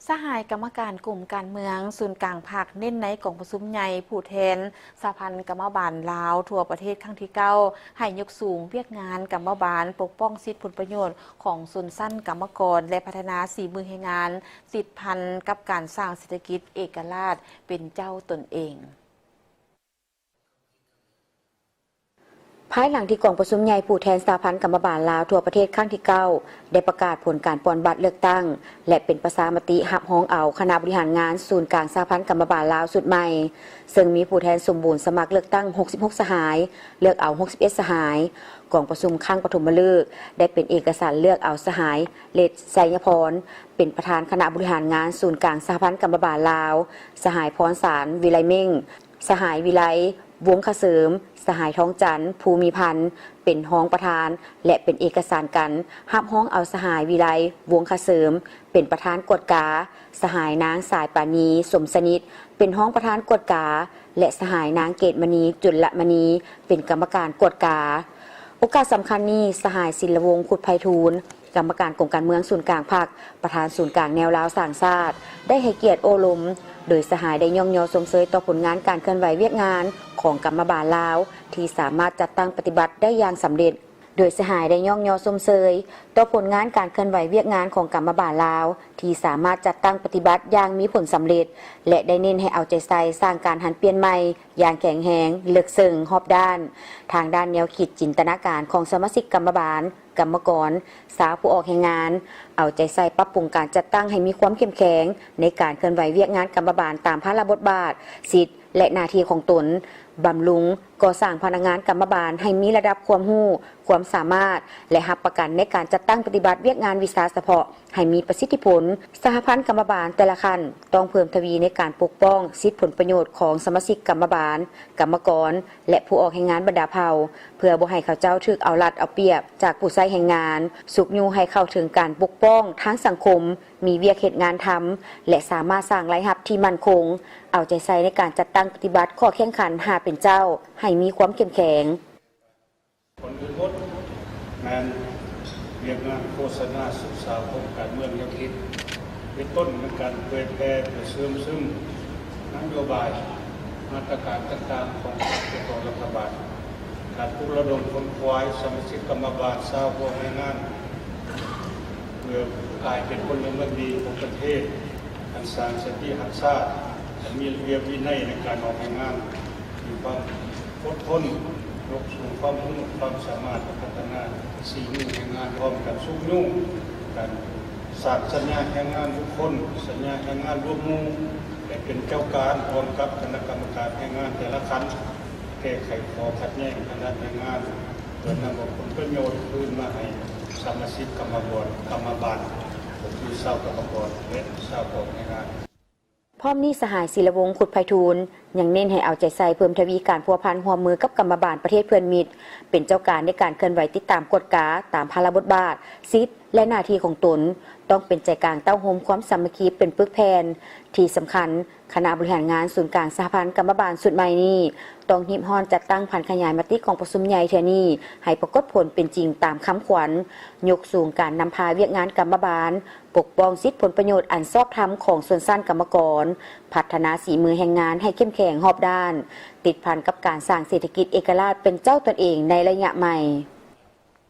ສະຫາຍກຳມະການກົມການເມືອງສູນກາງພັກ ເນັ້ນໃນກອງປະຊຸມໃຫຍ່ຜູ້ແທນສະຫະພັນກຳມະບານລາວທົ່ວປະເທດຄັ້ງທີເກົ້າ ໃຫ້ຍົກສູງວຽກງານກຳມະບານ, ປົກປ້ອງສິດຜົນປະໂຫຍດຂອງຊົນຊັ້ນກຳມະກອນ ແລະ ພັດທະນາສີມືແຮງງານ ຕິດພັນກັບການສ້າງເສດຖະກິດເອກະລາດເປັນເຈົ້າຕົນເອງ. ພາຍຫຼັງທີ່ກອງປະຊຸມໃຫຍ່ຜູ້ແທນສະຫະພັນກຳມະບານລາວທົ່ວປະເທດຄັ້ງທີເກົ້າ ໄດ້ປະກາດຜົນການປ່ອນບັດເລືອກຕັ້ງ ແລະ ເປັນປະຊາມະຕິຮັບຮອງເອົາຄະນະບໍລິຫານງານສູນກາງສະຫະພັນກຳມະບານລາວຊຸດໃໝ່, ເຊິ່ງມີຜູ້ແທນສົມບູນສະໝັກເລືອກຕັ້ງຫົກສິບຫົກສະຫາຍ, ເລືອກເອົາຫົກສິບເອັດສະຫາຍ. ກອງປະຊຸມຄັ້ງປະຖົມມະລຶກ ໄດ້ເປັນເອກະສັນເລືອກເອົາສະຫາຍ ເລດ ໄຊຍະພອນ ເປັນປະທານຄະນະບໍລິຫານງານສູນກາງສະຫະພັນກຳມະບານລາວ, ສະຫາຍ ພອນສານ ວິໄລເມັ່ງ, ສະຫາຍ ວິໄລ ວົງຄະເສີມ, ສະຫາຍ ທອງຈັນ ພູມີພັນ ເປັນຮອງປະທານ ແລະ ເປັນເອກະສານການຮັບຮອງເອົາສະຫາຍ ວິໄລ ວົງຄະເສີມ ເປັນປະທານກວດກາ, ສະຫາຍ ນາງ ສາຍປານີ ສົມສະໜິດ ເປັນຮອງປະທານກວດກາ ແລະ ສະຫາຍ ນາງ ເກດມະນີ ຈຸນລະມະນີ ເປັນກຳມະການກວດກາ. ໂອກາດສຳຄັນນີ້, ສະຫາຍ ສິນລະວົງ ຄຸດໄພທູນ ກຳມະການກົມການເມືອງສູນກາງພັກ, ປະທານສູນກາງແນວລາວສ້າງຊາດ ໄດ້ໃຫ້ກຽດໂອ້ລົມ, ໂດຍສະຫາຍໄດ້ຍ້ອງຍໍຊົມເຊີຍຕໍ່ຜົນງານການເຄື່ອນໄຫວວຽກງານຂອງກຳມະບານລາວ ທີ່ສາມາດຈັດຕັ້ງປະຕິບັດໄດ້ຢ່າງສຳເລັດ. ໂດຍສະຫາຍໄດ້ຍ້ອງຍໍຊົມເຊີຍຕໍ່ຜົນງານການເຄື່ອນໄຫວວຽກງານຂອງກຳມະບານລາວ ທີ່ສາມາດຈັດຕັ້ງປະຕິບັດຢ່າງມີຜົນສຳເລັດ ແລະ ໄດ້ເນັ້ນໃຫ້ເອົາໃຈໃສ່ສ້າງການຫັນປ່ຽນໃໝ່ຢ່າງແຂງແຮງ, ເລິກເຊິ່ງ, ຮອບດ້ານ ທາງດ້ານແນວຄິດ, ຈິນຕະນາການຂອງສະມາຊິກກຳມະບານ, ກຳມະກອນ, ຊາວຜູ້ອອກແຮງງານ, ເອົາໃຈໃສ່ປັບປຸງການຈັດຕັ້ງໃຫ້ມີຄວາມເຂັ້ມແຂງໃນການເຄື່ອນໄຫວວຽກງານກຳມະບານຕາມພາລະບົດບາດ, ສິດ ແລະ ໜ້າທີ່ຂອງຕົນ, ບຳລຸງ, ກໍ່ສ້າງພະນັກງານກຳມະບານໃຫ້ມີລະດັບຄວາມຮູ້, ຄວາມສາມາດ ແລະ ຮັບປະກັນໃນການຈັດຕັ້ງປະຕິບັດວຽກງານວິຊາສະເພາະໃຫ້ມີປະສິດທິຜົນ. ສະຫະພັນກຳມະບານແຕ່ລະຂັ້ນຕ້ອງເພີ່ມທະວີໃນການປົກປ້ອງສິດຜົນປະໂຫຍດຂອງສະມາຊິກກຳມະບານ, ກຳມະກອນ ແລະ ຜູ້ອອກແຮງງານບັນດາເຜົ່າ ເພື່ອບໍ່ໃຫ້ເຂົາເຈົ້າຖືກເອົາລັດເອົາປຽບຈາກຜູ້ໃຊ້ແຮງງານ, ຊຸກຍູ້ໃຫ້ເຂົ້າເຖິງການປົກປ້ອງທາງສັງຄົມ, ມີວຽກເຮັດງານທຳ ແລະ ສາມາດສ້າງລາຍຮັບທີ່ໝັ້ນຄົງ, ເອົາໃຈໃສ່ໃນການຈັດຕັ້ງປະຕິບັດຂໍ້ແຂ່ງຂັນຫ້າເປັນເຈົ້າໃຫ້ມີຄວາມເຂັ້ມແຂງ. ກ່ອນອື່ນໝົດແມ່ນວຽກງານໂຄສະນາສຶກສາອົບຮົມການເມືອງແນວຄິດ ເປັນຕົ້ນໃນການເຜີຍແຜ່ ເພື່ອເຊື່ອມຊຶມນະໂຍບາຍ ມາດຕະການຕ່າງໆຂອງພັກ ແລະ ຂອງລັດຖະບານ, ການປຸກລະດົມຂົນຂວາຍສະມາຊິກກຳມະບານຊາວພວກແຮງງານ ເພື່ອກາຍເປັນພົນລະເມືອງດີຂອງປະເທດ ອັນສ້າງສະຕິຮັກສາ ອັນມີລະບຽບວິໄນໃນການອອກແຮງງານ ມີຄວາມອົດທົນ, ຍົກສູງຄວາມຮູ້ຄວາມສາມາດ ແລະ ພັດທະນາສີມືແຮງງານ, ພ້ອມກັນຊຸກຍູ້ການສ້າງສັນຍາແຮງງານບຸກຄົນ, ສັນຍາແຮງງານລວມໝູ່ ແລະ ເປັນເຈົ້າການຮ່ວມກັບຄະນະກຳມະການແຮງງານແຕ່ລະຂັ້ນ ແກ້ໄຂຂໍ້ຂັດແຍ່ງທາງດ້ານແຮງງານ ເພື່ອນຳເອົາຜົນປະໂຫຍດຄືນມາໃຫ້ສະມາຊິກກຳມະກອນ, ກຳມະບານ ກໍຄືຊາວກຳມະກອນ ແລະ ຊາວອອກແຮງງານ. ພ້ອມນີ້ ສະຫາຍ ສິລະວົງ ຄຸດໄພທູນ ຍັງເນັ້ນໃຫ້ເອົາໃຈໃສ່ເພີ່ມທະວີການພົວພັນຮ່ວມມືກັບກຳມະບານປະເທດເພື່ອນມິດ, ເປັນເຈົ້າການໃນການເຄື່ອນໄຫວຕິດຕາມກວດກາຕາມພາລະບົດບາດ, ສິດ ແລະ ໜ້າທີ່ຂອງຕົນ, ຕ້ອງເປັນໃຈກາງເຕົ້າໂຮມຄວາມສາມັກຄີເປັນປຶກແຜ່ນ. ທີ່ສຳຄັນ, ຄະນະບໍລິຫານງານສູນກາງສະຫະພັນກຳມະບານຊຸດໃໝ່ນີ້ ຕ້ອງຮີບຮ້ອນຈັດຕັ້ງຜັນຂະຫຍາຍມະຕິກອງປະຊຸມໃຫຍ່ເທື່ອນີ້ ໃຫ້ປາກົດຜົນເປັນຈິງຕາມຄຳຂວັນ, ຍົກສູງການນຳພາວຽກງານກຳມະບານ, ປົກປ້ອງສິດຜົນປະໂຫຍດອັນຊອບທຳຂອງຊົນຊັ້ນກຳມະກອນ, ພັດທະນາສີມືແຮງງານໃຫ້ເຂັ້ມແຂງຮອບດ້ານ, ຕິດພັນກັບການສ້າງເສດຖະກິດເອກະລາດເປັນເຈົ້າຕົນເອງໃນໄລຍະໃໝ່.